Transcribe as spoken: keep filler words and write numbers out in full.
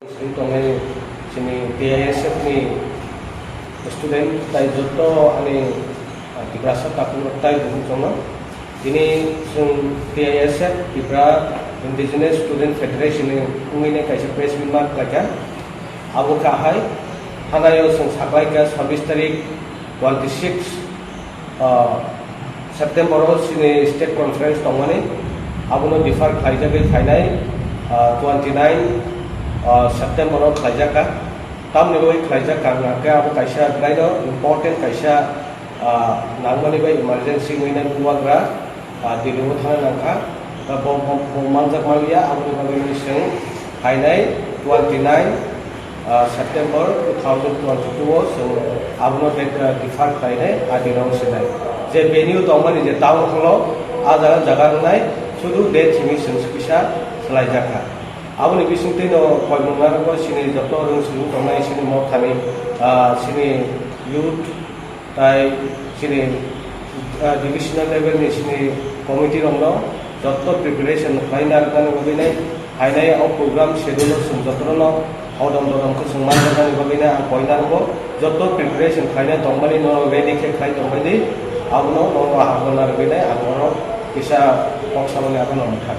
Sini tongnai sini T I S F ni student tai joto ani, ah, Tiprasa takhuk rok tai bukhuk chongno. Tini chwng T I S F, Tripura Indigenous Student Federation ni wngwi nai kaisa press meet ma khlaikha. Abo kha hai, thanaio chwng saklaikha sabbish tarik twenty six, ah, September o chini state conference tongmani, abono defer khlaijagwi phainai, ah, twenty nine, ah, September o khlaijakha. Tamni bagwi khlaijak kha hwnkhe abo kaisa belaino important kaisa, ah, nangmani bai emergency wngwi nai bubagra, ah, Delhi o thangna nangkha. Ah, bo, bo, bo manjak manliya, aboni bagwi chwng phainai twenty nine, ah, September two thousand twenty two o chwng abono date, ah, defer khlainai, ah, dino sinai. Je venue tongmani je town hall o, ah jaga jaga wngnai, sudu date simi chwng kisa swlaijakha. Aboni bisingtwi no koimung narwkgo chini joto rwng swrwng tongnai chini mothani, ah, chini youth tai chini, ah, divisional level ni chini committee rokno joto preparation khlai narwknani bagwi nai phainai o program schedule o chwng jotono hodom dodom khe chwng manjaknani bagwi nai ang koi narwkgo joto preparation khlainai tongmani no ready khe khlai tongbaidi abono no ahakno narwgwi nai ang oro kisa kok samani abono wngkha.